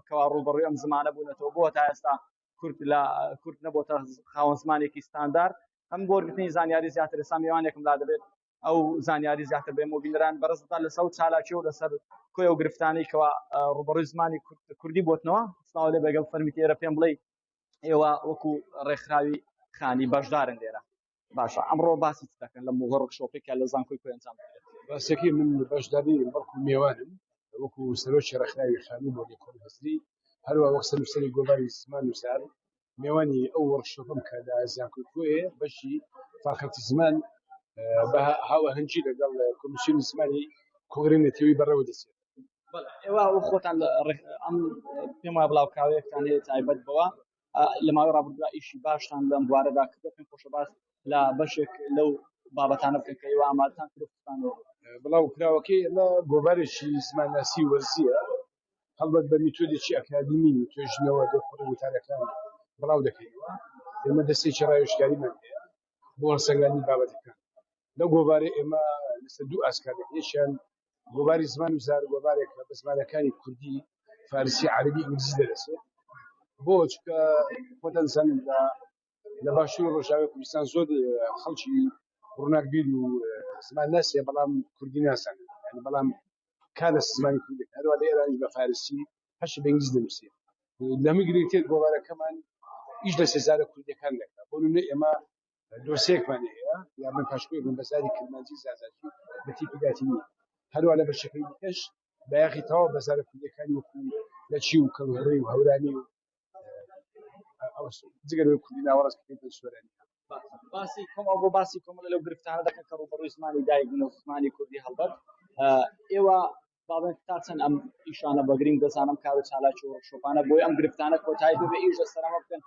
کەوا ڕووبەڕووی ئەم زمانە بوونەتەوە بۆ تا ئێستا کورد لە کورد نەبۆتە خاوەن زمانێکی ستاندارد ئەم بۆرگرتنی زانیاری زیاتر ئێستا میوانێکم لا دەبێت ئەو زانیاری زیاتر بێم و بینەران بەڕێزتان لەسەر چالاکی و لەسەر کۆی ئەو گرفتانەی کەوا ڕووبەڕووی زمانی کوردی بۆتنەوە سڵاو لێ بەگەڵ فەرمی تێرە پێم بڵێ ئێوە وەکو ڕێکخراوی خانی بەشدارن لێرە باشە ئەمڕۆ باسی چ دەکەن لە وۆرکشۆپێک کە لە زانکۆی کۆیە ئەنجام دەدرێت؟ ڕاستەکەی من بەشدار نیم بەڵکو مێوانم وەکو سەرۆکی ڕێکخراوی خانوو بۆ لێکۆڵی هزری هەروە وەک سەرنووسەری گۆڤاری زمان نووسار. مێوانی ئەو workshop م کە لە زانکۆی کۆیە بەشی فاکەڵتی زمان بە هاوئاهەنگی لەگەڵ کۆمیسیۆنی زمانی کۆنگرەی نەتەوەیی بەڕێوە دەچێت. ئێوە خۆتان ئەم پێم وایە بڵاوکراوەیەکتان هەیە تایبەت بەوە لە ماوەی ڕابردوودا ئیشی باشتان لەم بوارەدا کردووە پێم خۆشە باس لە بەشێک لەو بابەتانە بکەن کە ئێوە ئامادەتان کردووە خستانەوە. بڵاوکراوەکەی ئێمە گۆڤارێکی زمانناسی وەرزییە هەڵبەت بە میتۆدێکی ئەکادیمی توێژینەوە دەرخۆری وتارەکان بڵاو دەکەینەوە ئێمە دەستێکی ڕاوێژکاریمان هەیە بۆ هەڵسەنگاندنی بابەتەکان لەو گۆڤارەی ئێمە لەسەر دوو ئاست کار دەکەین یەکیان گۆڤاری زمان و زار گۆڤارێکە بە زمانەکانی کوردی فارسی عەرەبی ئینگلیزی دەرەچێت بۆ چونکە خۆتان زانن لە لە باشوور ڕۆژاوای کوردستان زۆر خەڵکی ڕووناکبیر و زمان ناسێ بەڵام کوردی نازانن یعنی بەڵام کار لە زمانی کوردی دەکەن هەروە لە ئێرانیش بە فارسی هەشی بە ئینگلیزی دەنووسێ لەمە گرنگتر گۆڤارەکەمان ئیش لە سێزارە کوردیەکان دەکات بۆ نمونە ئێمە دۆسێکمان هەیە یا من پاشکۆیەکم بە زاری کرمانجی زازاکی بە تیپی لاتینی هەروە لە بەشەکەی دیکەش بایەخی تەواو بە زارە کوردیەکانی وەکو لەکی و کەڵهوڕی و هەورامی و جگە لەوەی کوردی ناوەڕاست کە پێی سۆرانی باسی کۆمەڵ بۆ باسی کۆمەڵ لەو گرفتانە دەکەن کە ڕووبەڕووی زمانی دایک بن و زمانی کوردی هەڵبەت ئێوە باڵێن تا چەند ئەم ئیشانە بە گرنگ دەزانم کار و چالاکی و workshop انە بۆی ئەم گرفتانە کۆتایی بێ ئیش لەسەرەوە بکەن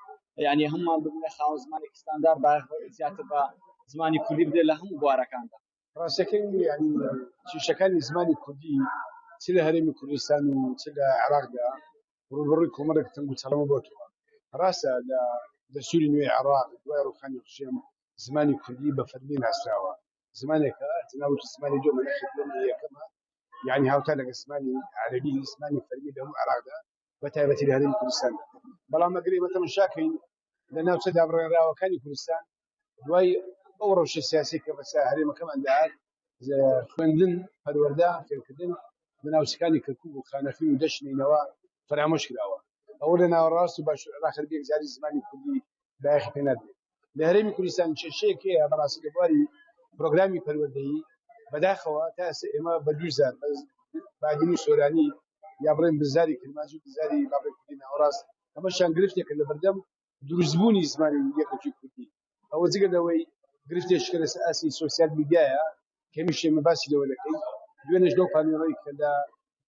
یعنی هەمووان ببنە خاوەن زمانێکی ستاندار زیاتر بە زمانی کوردی بدرێت لە هەموو بوارەکاندا ڕاستەکەی یعنی کێشەکانی زمانی کوردی چ لە هەرێمی کوردستان و چ لە عێراقدا ڕووبەڕووی کۆمەڵێک تەنگ و چەڵەمە بۆتەوە ڕاستە لە دەستوری نوێی عێراق دوای ڕووخانی ڕژێم زمانی کوردی بە فەرمی ناسراوە زمانێکە تەناوتی زمانی دووەمە نەخێر دووەم یەکەمە یعنی هاوتا لەگەڵ زمانی عەرەبی زمانی فەرمی لە هەموو عێراقدا بە تایبەتی لە هەرێمی کوردستان بەڵام ئەگەر ئێمە تەماشاکەین لە ناوچە دابڕێنراوەکانی کوردستان دوای ئەو ڕەوشە سیاسی کە بەسەر هەرێمەکەمان داهات خوێندن پەروەردە فێرکردن لە ناوچەکانی کەرکوک و خانەقین و دەشت نەینەوا فەرامۆش کراوە ئەوە لە ناوەڕاست و باشوور عێراق هەر بێگجاری زمانی کوردی بایەخی پێ نادرێت لە هەرێمی کوردستان کێشەیەک هەیە بەڕاستی لە بواری پرۆگرامی پەروەردەیی بەداخەوە تا ئێستا ئێمە بە دوو زار بادینی سۆرانی یا بڵێن بزاری کرمانجی و بزاری با بڵێن کوردی ناوەڕاست ئەمەشیان گرفتێکە لە بەردەم دروستبوونی زمانی یەکێکی کوردی ئەوە جگە لەوەی گرفتێکی کە لەسەر ئاستی سۆسیال میدیایە کە هەمیشە ئێمە باسی لەوە دەکەین دوێنێش لەو پانێڵەی کە لە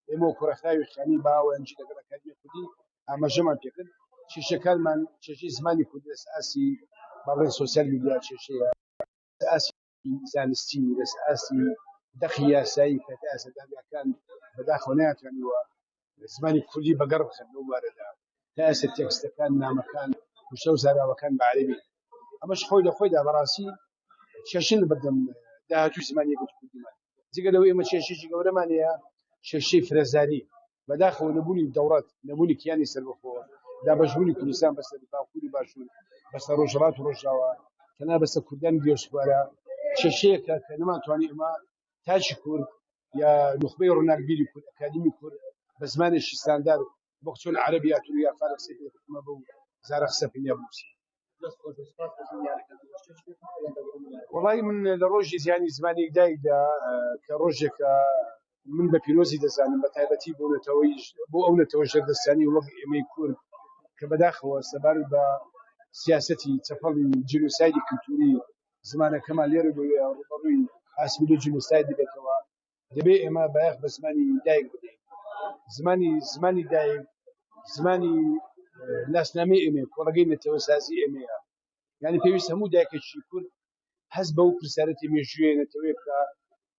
ئێمە و کوڕەخراوی خانی باوەنجی لەگەڵ ئەکادیمی کوردی ئاماژەمان پێکرد کێشەکانمان کێشەی زمانی کوردی لەسەر ئاستی با بڵێن سۆسیال میدیا کێشەیە لەسەر ئاستی زانستی لەسەر ئاستی دەقی یاسایی کە تا ئێستا دادگاکان بەداخەوە نەیانتوانیوە زمانی کوردی بەگەڕ بخەن لەو بوارەدا تا ئێستا تێکستەکان نامەکان وشە و زاراوەکان بە عەرەبی ئەمەش خۆی لە خۆیدا بەڕاستی کێشە لە بەردەم داهاتووی زمانی یەکگرتووی کوردیمان جگە لەوەی ئێمە کێشەیەکی گەورەمان هەیە کێشەی فرەزاری بەداخەوە نەبوونی دەوڵەت نەبوونی کیانی سەربەخۆ دابەشبوونی کوردستان بەسەر باکوور و باشوور بەسەر ڕۆژهەڵات و ڕۆژاوا تەنها بەسەر کوردانی دیاسپۆرا کێشەیەکە کە نەمانتوانی ئێمە تاکی کورد یا نوخبەی ڕووناکبیری کورد ئەکادیمی کورد بە زمانێکی ستاندار وەک چۆن عەرەب یا تورک یا فارس قسەی پێ دەکەن ئێمە بەو زارە قسە بکەین یا بنووسین. وەڵی من لە ڕۆژی زیانی زمانی دایکدا کە ڕۆژێکە من بە پیرۆزی دەزانم بە تایبەتی بۆ نەتەوەی بۆ ئەو نەتەوە ژێردەستانی وەک ئێمەی کورد کە بەداخەوە سەبارەت بە سیاسەتی چەپەڵی جینۆسایدی کلتوری زمانەکەمان لێرە لەوێ ڕووبەڕووی ئاسمیلە و جینۆساید دەبێتەوە دەبێ ئێمە بایەخ بە زمانی دایک بدەین زمانی زمانی دایک زمانی ناسنامەی ئێمە کۆڵەگەی نەتەوەسازی ئێمەیە یعنی پێویست هەموو دایکێکی کورد هەست بەو پرسیارەتی مێژوویە نەتەوەیە بکە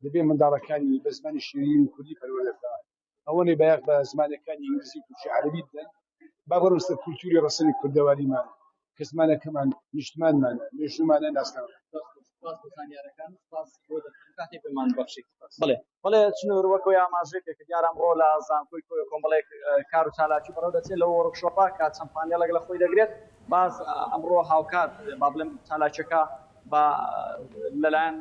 دەبێ منداڵەکانی بە زمانی شیرین کوردی پەروەردە بکە ئەوەنەی بایەخ بە زمانەکانی ئینگلیزی و تورکی عەرەبی بدەن با بڕۆن سەر کولتوری ڕەسەنی کوردەواریمان کە زمانەکەمان نیشتمانمانە مێژوومانە ناسنامە بڵێ بەڵێ چنور وەک ئەوەی ئاماژەی پێکرد دیارە ئەمڕۆ لە زانکۆی کۆیە کۆمەڵێک کار و چالاکی بەڕێوە دەچێت لەو workshop ە کە چەند پانێڵێک لە خۆی دەگرێت باز ئەمڕۆ هاوکات با بڵێم چالاکیەکە بە لەلایەن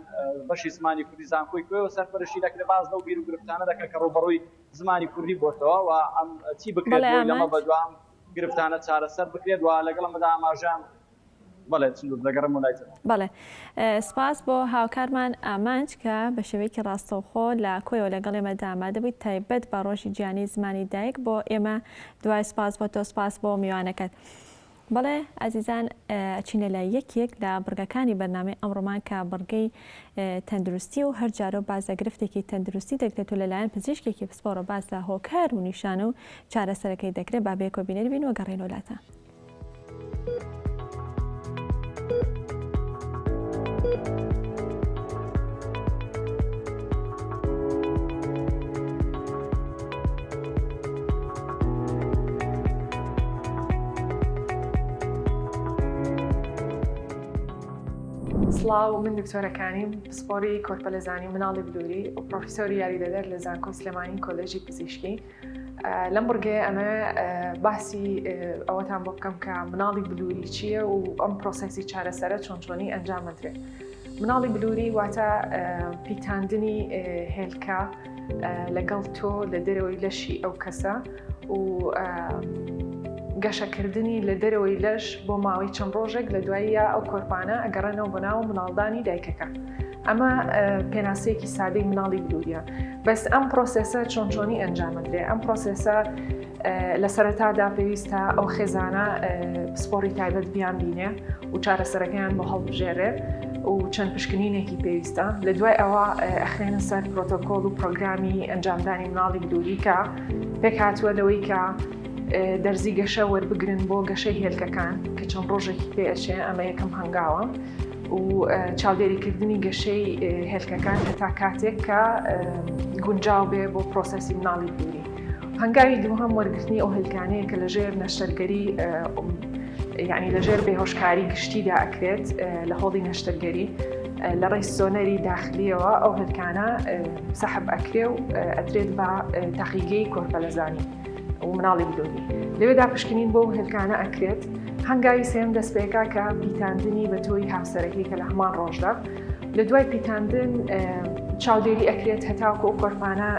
بەشی زمانی کوردی زانکۆی کۆیەوە سەرپەرشتی دەکرێت باز لەو بیر و گرفتانە دەکەن کە ڕووبەڕووی زمانی کوردی بۆتەوە و ئەم چی بکرێت بەڵێ بۆی لەمە ئامانج. بەدوا ئەم گرفتانە چارەسەر بکرێت و لەگەڵ ئەمەدا ئاماژەیان بەڵێ چنور دەگەڕێمەوە لای جەنابت. بەڵێ سپاس بۆ هاوکارمان ئامانج کە بە شێوەیەکی ڕاستەوخۆ لە کۆیەوە لەگەڵ ئێمەدا ئامادە بوویت تایبەت بە ڕۆژی جیهانی زمانی دایک بۆ ئێمە دوای سپاس بۆ تۆ سپاس بۆ میوانەکەت. بەڵێ ئازیزان ئەچینە لای یەکێک لە بڕگەکانی بەرنامەی ئەمڕۆمان کە بڕگەی تەندروستی و هەر جارە و باس لە گرفتێکی تەندروستی دەکرێت و لەلایەن پزیشکێکی پسپۆڕە باس لە هۆکار و نیشانە و چارەسەرەکەی دەکرێت با بەیەکەوە بینەر بین و گەڕێنەوە لاتان. سڵاو من دکتۆرە کانیم پسپۆری کۆرپەلەزانی مناڵی بلوری و پرۆفیسۆری یاریدەدەر لە زانکۆی سلێمانی کۆلێژی پزیشکی لەم بڕگەیە ئەمە باسی ئەوەتان بۆ بکەم کە مناڵی بلوری چییە و ئەم process ی چارەسەرە چۆن چۆنی ئەنجام دەدرێت. مناڵی بلوری واتە پیتاندنی هێلکە لەگەڵ تۆ لە دەرەوەی لەشی ئەو کەسە و گەشەکردنی لە دەرەوەی لەش بۆ ماوەی چەند ڕۆژێک لە دواییە ئەو کۆرپانە ئەگەڕێنەوە بۆ ناو مناڵدانی دایکەکە. ئەمە پێناسەیەکی سادەی مناڵی بلوریە بەس ئەم process ە چۆن چۆنی ئەنجامەدرێ ئەم process ە لە سەرەتادا پێویستە ئەو خێزانە پسپۆڕی تایبەت بیان بینێ و چارەسەرەکەیان بۆ هەڵبژێرێ و چەند پشکنینێکی پێویستە لە دوای ئەوە ئەخرێنە سەر پرۆتۆکۆل و پرۆگرامی ئەنجامدانی مناڵی بلوری کە پێکهاتووە لەوەی کە دەرزی گەشە وەربگرن بۆ گەشەی هێلکەکان کە چەند ڕۆژێکی پێ ئەچێ ئەمە یەکەم هەنگاوە و چاودێریکردنی گەشەی هێلکەکان هەتا کاتێک کە گونجاو بێ بۆ process ی مناڵی بلوری. هەنگاوی دووهەم وەرگرتنی ئەو هێلکانەیە کە لەژێر نەشتەرگەری یعنی لەژێر بێهۆشکاری گشتیدا ئەکرێت لە هۆڵی نەشتەرگەری لە ڕێی سۆنەری داخلیەوە ئەو هێلکانە سەحب ئەکرێ و ئەدرێت بە تاقیگەی کۆرپەلەزانی و مناڵی بلوری لەوێدا پشکنین بۆ هێلکانە ئەکرێت هەنگاوی سێم دەستپێکا کە پیتاندنی بە تۆی هاوسەرەکەی کە لە هەمان ڕۆژدا لە دوای پیتاندن چاودێری ئەکرێت هەتاوکو ئەو کۆرپانە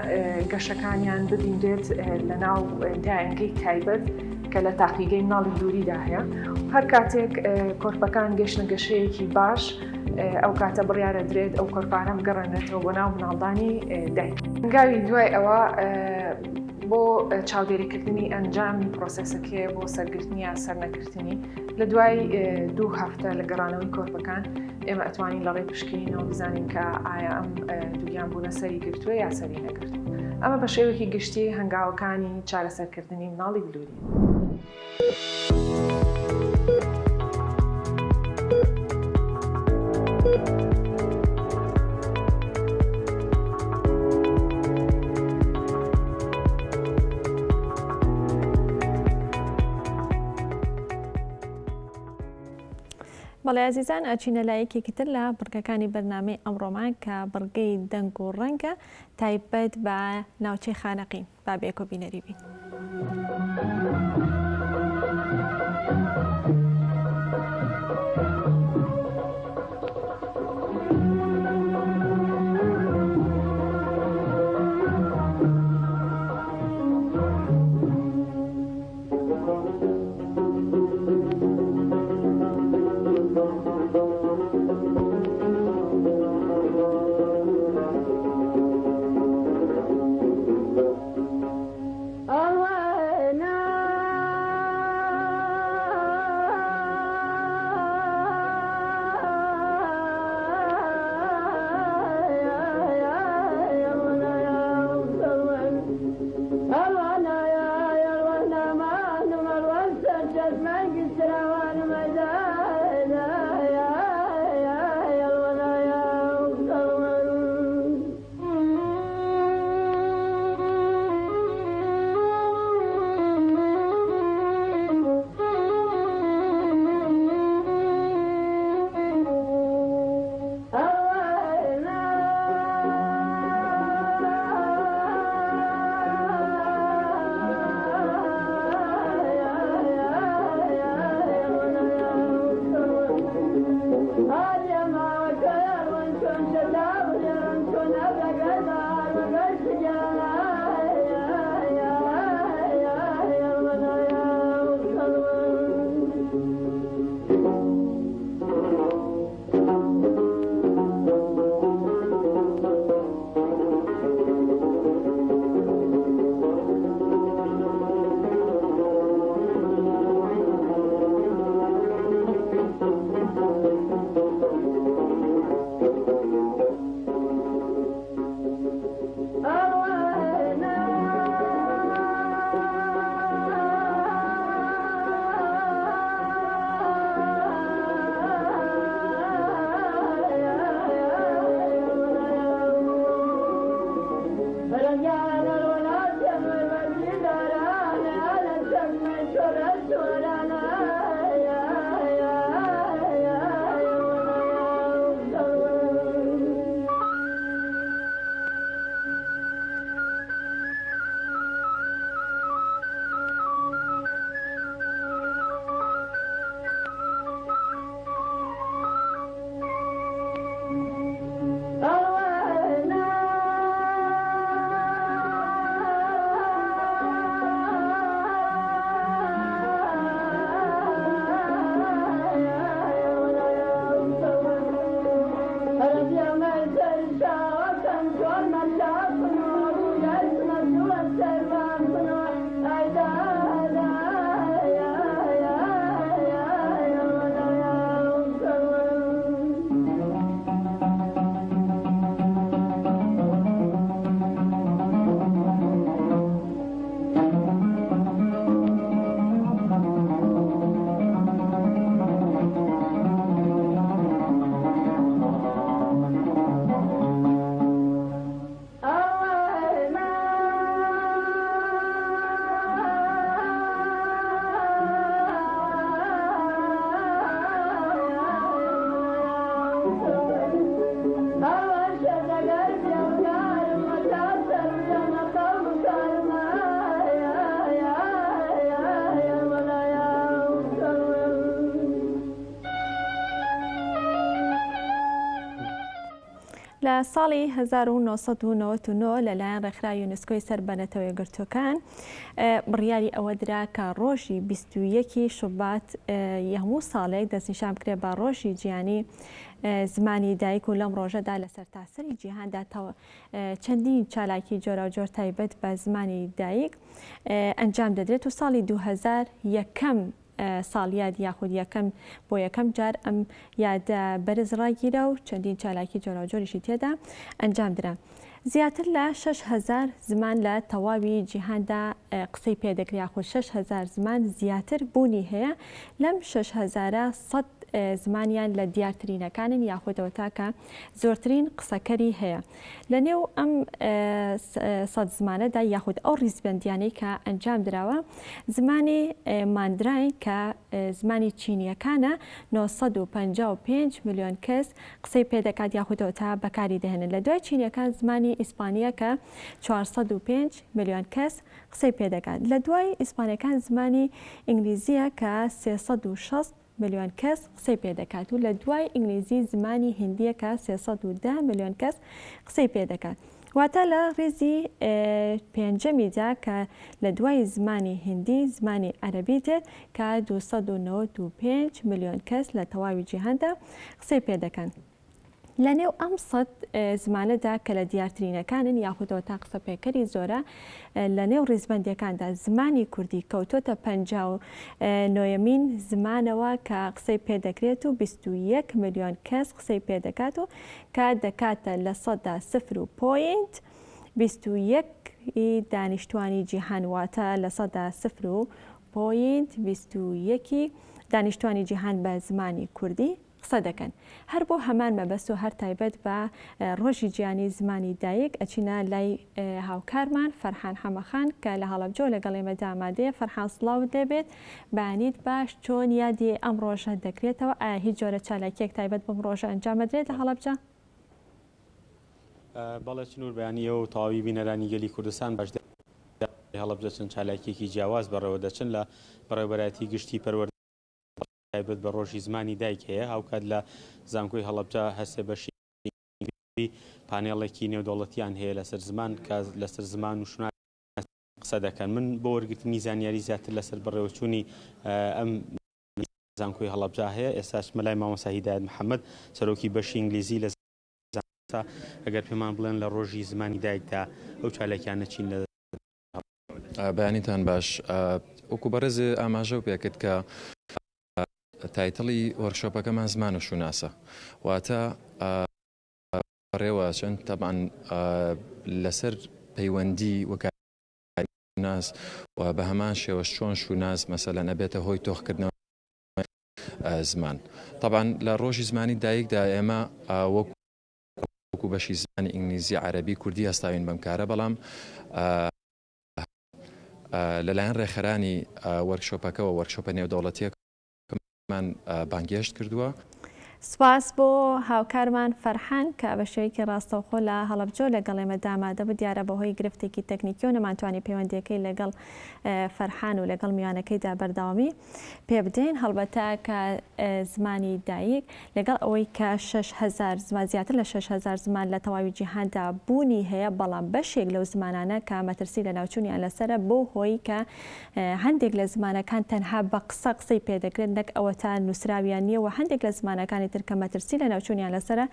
گەشەکانیان ببینرێت لە ناو دایەنگەی تایبەت کە لە تاقیگەی مناڵی دووریدا هەیە هەر کاتێک کۆرپەکان گەشتە گەشەیەکی باش ئەو کاتە بڕیارە درێت ئەو کۆرپانە بگەڕێنرێتەوە بۆ ناو مناڵدانی دایک. هەنگاوی دوای ئەوە بۆ چاودێریکردنی ئەنجامی process ەکەیە بۆ سەرگرتنی یان سەرنەگرتنی لە دوای دوو هەفتە لە گەڕانەوەی کۆرپەکان ئێمە ئەتوانین لە ڕێی پشکنینەوە بزانین کە ئایا ئەم دووگیان بوونە سەری گرتووە یا سەری نەگرتووە. ئەمە بە شێوەیەکی گشتی هەنگاوەکانی چارەسەرکردنی مناڵی بلوری. بەڵێ ئازیزان ئەچینە لای یەکێکی تر لە بڕگەکانی بەرنامەی ئەمڕۆمان کە بڕگەی دەنگ و ڕەنگە تایبەت بە ناوچەی خانەقین با بێکۆ بینەری بین. لە ساڵی 1999 لەلایەن ڕێکخراوی یونسکۆی سەر بە نەتەوە یەکگرتووەکان بڕیاری ئەوە درا کە ڕۆژی 21 شوبات ی هەموو ساڵێک دەستنیشان بکرێت بە ڕۆژی جیهانی زمانی دایک و لەم ڕۆژەدا لە سەرتاسەری جیهاندا چەندین چالاکی جۆراوجۆر تایبەت بە زمانی دایک ئەنجام دەدرێت و ساڵی 2000 یەکەم ساڵیاد یاخود یەکەم بۆ یەکەم جار ئەم یادە بەرز ڕاگیرا و چەندین چالاکی جۆراوجۆریشی تێدا ئەنجام درا. زیاتر لە 6000 زمان لە تەواوی جیهاندا قسەی پێدەکرێت یاخود 6000 زمان زیاتر بوونی هەیە لەم 6000 سەد زمانیان لە دیارترینەکانن یاخود ئەوەتا کە زۆرترین قسەکەری هەیە لە نێو ئەم سەد زمانەدا یاخود ئەو ڕیزبەندیانەی کە ئەنجام دراوە زمانی ماندراین کە زمانی چینیەکانە 955 ملیۆن کەس قسەی پێدەکات یاخود ئەوەتا بەکاری دەهێنن لە دوای چینیەکان زمانی ئیسپانیە کە 405 ملیۆن کەس قسەی پێدەکات لە دوای ئیسپانیەکان زمانی ئینگلیزیە کە 360 ملیۆن کەس قسەی پێدەکات و لە دوای ئینگلیزی زمانی هیندییە کە 310 ملیۆن کەس قسەی پێدەکات. واتە لە ڕیزی پێنجەمیدا کە لە دوای زمانی هیندی زمانی عەرەبی دێت کە 295 ملیۆن کەس لە تەواوی جیهاندا قسەی پێدەکەن. لە نێو ئەم سەت زمانەدا کە لە دیارترینەکانن یاخود ئەوەتا قسەپێکەری زۆرە لە نێو ڕیزبەندیەکاندا زمانی کوردی کەوتۆتە 59یەمین زمانەوە کە قسەی پێدەکرێت و 21 ملیۆن کەس قسەی پێدەکات و کە دەکاتە لە سەدا سفر و point 21 ی دانیشتوانی جیهان واتە لە سەدا سفر و point 21 ی دانیشتوانی جیهان بە زمانی کوردی قسە دەکەن. هەر بۆ هەمان مەبەست و هەر تایبەت بە ڕۆژی جیهانی زمانی دایک ئەچینە لای هاوکارمان فەرحان حەمەخان کە لە هەڵەبجەوە لەگەڵ ئێمەدا ئامادەیە. فەرحان سڵاوت لێبێت، بەیانیت باش، چۆن یادی ئەم ڕۆژە دەکرێتەوە؟ ئایا هیچ جۆرە چالاکییەک تایبەت بەم ڕۆژە ئەنجام ئەدرێت لە هەڵەبجە؟ بەڵێ چنور بەیانی ئێوە و تەواوی بینەرانی گەلی کوردستان بەشداری هەڵەبجە چەند چالاکییەکی جیاواز بەڕێوە دەچن لە بەڕێوەبەرایەتی گشتی پەروەردە تایبەت بە ڕۆژی زمانی دایک هەیە، هاوکات لە زانکۆی هەڵەبجە هەرسێ بەشی پانێڵێکی نێودەوڵەتیان هەیە لەسەر زمان کە لەسەر زمان و شوناس قسە دەکەن. من بۆ وەرگرتنی زانیاری زیاتر لەسەر بەڕێوەچوونی ئەم زانکۆی هەڵەبجە هەیە ئێستا ئەچمە لای مامۆستا هیدایەت محەمەد سەرۆکی بەشی ئینگلیزی لە زانکۆ ئەگەر پێمان بڵێن لە ڕۆژی زمانی دایکدا ئەو چالاکیانە چین لە بەیانیتان باش وەکو بەڕێز ئاماژەو پێکرد کە title ی workshop ەکەمان زمان و شوناسە واتە بەڕێوە چەند تەبان لەسەر پەیوەندی وکارناس و بە هەمان شێوەش چۆن شوناس مەسەلەن ئەبێتە هۆی تۆخکردنەوە زمان تەبان لە ڕۆژی زمانی دایکدا ئێمە وەکو. وەکو بەشی زمانی ئینگلیزی، عەرەبی، کوردی هەستاوین بەم کارە بەڵام لەلایەن ڕێکخەرانی وەرکشۆپەکەوە وەرکشۆپە نێودەوڵەتییەکەمان بانگهێشت کردووە. سوپاس بۆ هاوکارمان فەرحان کە بە شێوەیەکی ڕاستەوخۆ لە هەڵەبجەوە لەگەڵ ئێمەدا ئامادە بوو، دیارە بەهۆی گرفتێکی تەکنیکیەوە نەمانتوانی پەیوەندییەکەی لەگەڵ فەرحان و لەگەڵ میوانەکەیدا بەردەوامی پێ بدەین، هەڵبەتە کە زمانی دایک لەگەڵ ئەوەی کە 6000 زمان زیاتر لە 6000 زمان لە تەواوی جیهاندا بوونی هەیە، بەڵام بەشێک لەو زمانانە کە مەترسی لەناوچوونیان لەسەرە بەو هۆی کە هەندێک لە زمانەکان تەنها بە قسە قسەی پێدەکرێت نەک ئەوەتا نووسراویان نییە و هەندێک لە زمانەکانی تر کە مەترسی لەناوچوونیان لەسەرە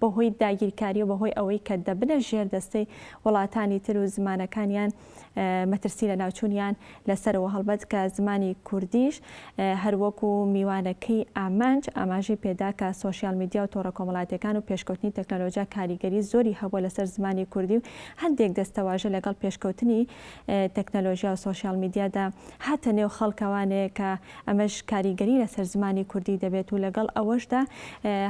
بەهۆی داگیرکاری و بەهۆی ئەوەی کە دەبنە ژێردەستەی وڵاتانی تر و زمانەکانیان مەترسی لەناوچوونیان لەسەرە و هەڵبەت کە زمانی کوردیش هەر وەکو میوانەکەی ئامانج ئاماژەی پێدا کە سۆشیال میدیا و تۆڕە کۆمەڵاتیەکان و پێشکەوتنی تەکنەلۆجیا کاریگەری زۆری هەبووە لەسەر زمانی کوردی و هەندێک دەستەواژە لەگەڵ پێشکەوتنی تەکنەلۆژیا و سۆشیال میدیادا هاتە نێو خەڵکەوانێ کە ئەمەش کاریگەری لەسەر زمانی کوردی دەبێت و لەگەڵ ئەوەشدا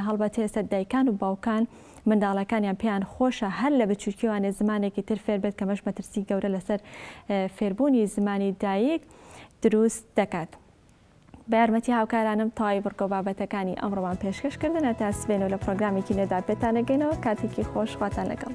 هەڵبەتە ئێستا دایکان و باوکان منداڵەکانیان پێیان خۆشە هەر لە بچووکیوانێ زمانێکی تر فێر بێت کەمەش مەترسی گەورە لەسەر فێربوونی زمانی دایک دروست دەکات. بە یارمەتی هاوکارانم تەواوی بڕگە و بابەتەکانی ئەمڕۆمان پێشکەش کردن هەتا سبەینێ لە پرۆگرامێکی نوێدا پێتان دەگەینەوە کاتێکی خۆش خواتان لەگەڵ.